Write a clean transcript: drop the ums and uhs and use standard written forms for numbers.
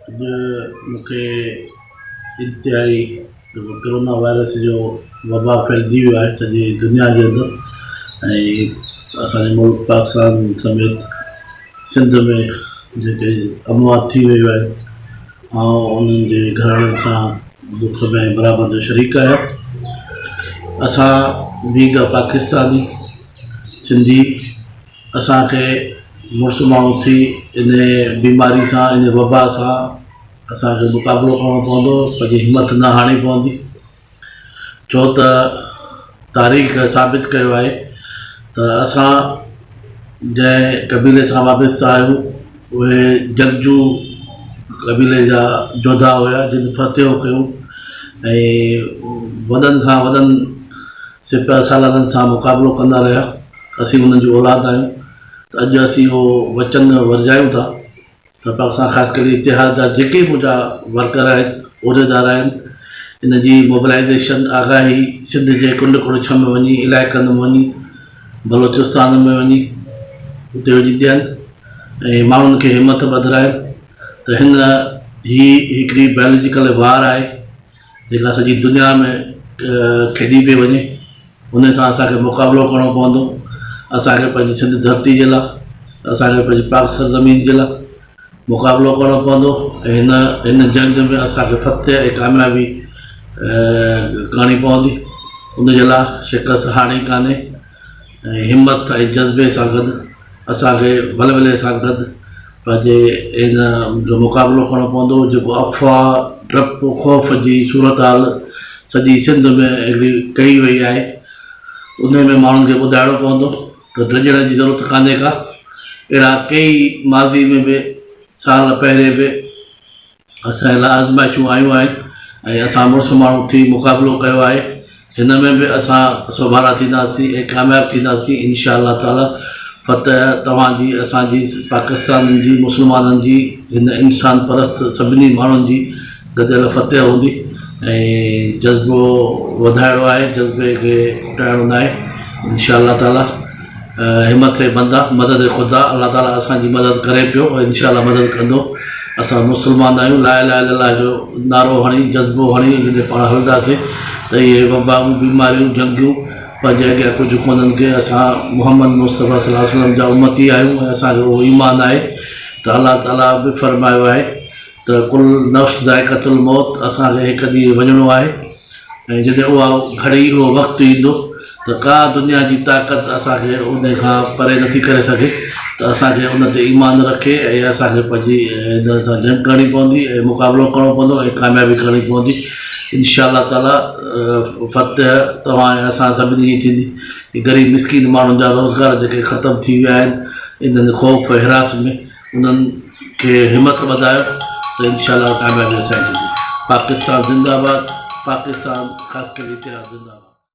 اڄ مون کي انتهائي جيڪو ڪرونا وائرس جو وبا ڦهلجي ويو آهي سڄي دنيا جي اندر ۽ اسان جي ملڪ پاڪستان سميت سنڌ ۾ جيڪي اموات ٿي ويون آهن آئون انهن جي گهراڻن سان دک ۾ برابر جو شريڪ آهيان. اسان بينگ ا پاڪستاني سنڌي اسان کي مڙس ماڻهو ٿي ان بيماري سان ان وبا سان اسان کي مقابلو ڪرڻو پوندو پنهنجي همت نه هارڻي پوندي ڇو ته تاريخ ثابت ڪيو آهي ته اسان جنهن قبيلي سان وابسته آهيون اهي جنگجو قبيلي جا جوڌا هيا جن فتحون ڪيون ۽ وڏن کان وڏن سپهه سالارن سان مقابلو ڪندا رهيا. اسين انهن جي اولاد آهيون ته اڄ اسين اهو وچن ورجايون ٿا ته پاڪستان خاص ڪري اتحاد جا جيڪي به منهنجا ورڪر آهن عهديدار آهن ان جي موبلائيزيشن آگاهي سنڌ جي ڪنڊ ڪڙڇ ۾ وڃي علائقن ۾ وڃي بلوچستان ۾ وڃي اتي وڃي ڏين ۽ ماڻهن کي همٿ ٻڌرائين ته هن هي هڪڙي بائيولوجيڪل وار آهي جيڪا سڄي دنيا ۾ کيڏي پئي وڃي ان سان اسان کي مقابلو ڪرڻو پوندو اسان کي پنهنجي سنڌ ڌرتي جي لاء اسان کي پنهنجي پاڪ سرزمين جي لاء مقابلو ڪرڻو پوندو ۽ هن هن جنگ ۾ اسان کي فتح ۽ ڪاميابي ڪرڻي پوندي ان جي لاء شڪست هاڻي ڪانهي ۽ همت ۽ جذبي سان گڏ اسان کي ولولي سان گڏ پنهنجي ان جو مقابلو ڪرڻو پوندو جيڪو افواهه ڊپ خوف جي صورتحال سڄي سنڌ ۾ هڪڙي ڪئي وئي آهي ان ۾ ماڻهن کي ٻڌائڻو پوندو ته ڊڄڻ جي ضرورت ڪانهي ڪا اهڙا ڪئي ماضي ۾ به سال پهرين به اسان جي لاء آزمائشون آيون آهن ۽ اسان مڙس ماڻهو ٿي مقابلو ڪيو آهي هن ۾ به اسان سوڀارا ٿينداسين ۽ ڪامياب ٿينداسين انشاء الله تعالي فتح توهان جي اسان جي پاڪستانين جي مسلمانن جي هن انسان پرست سڀني ماڻهن جي گڏيل فتح هوندي ۽ جذبو وڌائڻو آهي جذبي کي گهٽائڻو ناهي انشاء الله تعالي. همت اي بندا مدد خدا الله تعالي اسان جي مدد ڪري پيو ۽ انشاء الله مدد ڪندو اسان مسلمان آهيون لا اله الا الله جو نعرو هڻي جذبو هڻي ان تي پاڻ هلنداسين ته اهي وبائون بيماريون جنگيون پنهنجي اڳيان ڪجهه ڪونهن ڪي اسان محمد مصطفيٰ صلي الله عليه وسلم جا امتي آهيون ۽ اسان کي اهو ايمان آهي ته الله تعالي به فرمايو آهي ته ڪل نفس ذائقة الموت اسان کي هڪ ڏينهن وڃڻو آهي ۽ جڏهن اها گهڙي اهو وقت ايندو ته ڪا دنيا جي طاقت اسان کي ان کان پري نٿي ڪري سگهي ته اسان کي ان تي ايمان رکي ۽ اسان کي پنهنجي هن سان جنگ ڪرڻي پوندي ۽ مقابلو ڪرڻو پوندو ۽ ڪاميابي ڪرڻي پوندي انشاء الله تعالي فتح توهان ۽ اسان سڀني جي ٿيندي غريب مسڪين ماڻهن جا روزگار جيڪي ختم ٿي ويا آهن انهن خوف ۽ هراس ۾ انهن کي همت ٻڌايو ته انشاء الله ڪاميابي اسان جي ٿيندي. پاڪستان زنده آباد پاڪستان خاص ڪري اتحاد زنده آباد.